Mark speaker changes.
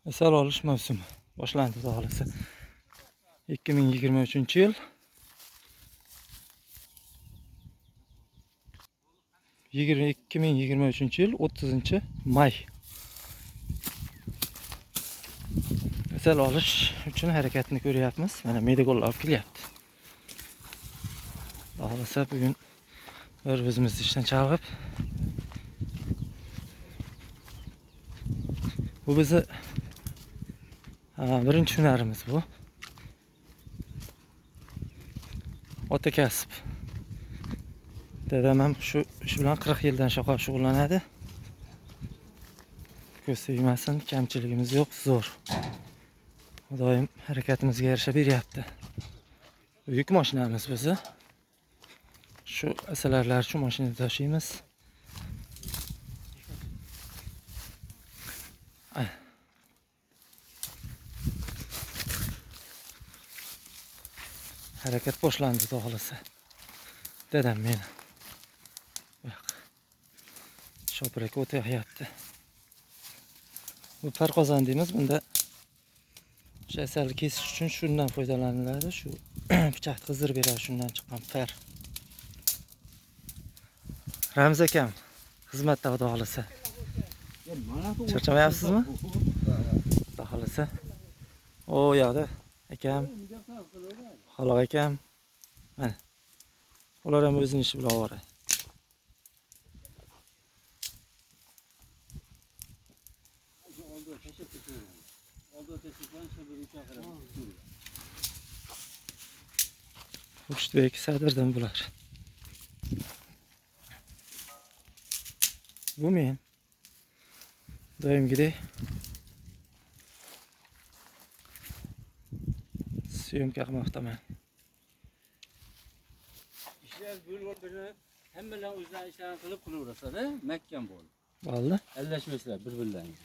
Speaker 1: Asal olish mavsumi boshlandi, xudo xohlasa. 2023-yil 2023-yil 30 may. Asal olish uchun harakatni ko'ryapmiz. Mana medikol olib kelyapti. Xudo xohlasa bugun bir o'zimizni ishdan chalg'ib, bu bizni birinchi hunarimiz bu. Ota kasb. Dadam ham shu ish bilan 40 yildan shoqa shug'ullanadi. Ko'z tegmasin, kamchiligimiz yo'q, zo'r. Xudoyim harakatimizga yarasha beryapti. Bu yuk mashinamiz bizni. Shu asalarilar shu mashinada tashiymiz. Harakat boshlandi, xudo xohlasa. Dadam meni. Yo'q. Shopir aka o'tyapti. Bu parqozon deymiz. Bunda o'sha asalni kesish uchun shundan foydalaniladi. Shu pichoqni qizdirib beradi shundan chiqqan par. Ramz akam xizmatda, xudo xohlasa. Charchamayapsizmi? Xudo xohlasa. O yoqda akam, Xoliq akam. Mana. Ular ham o'zini ishi bilan ovora. Xurshidbek Sadirdan bular. Bu men. Doimgidek syomka qilmoqdaman.
Speaker 2: İşler bir-birini hammalar o'zlari ishlarini qilib qilaverasizlar, mahkam bo'lib.
Speaker 1: Bo'ldi.
Speaker 2: Aralashmaysizlar bir-birlaringga.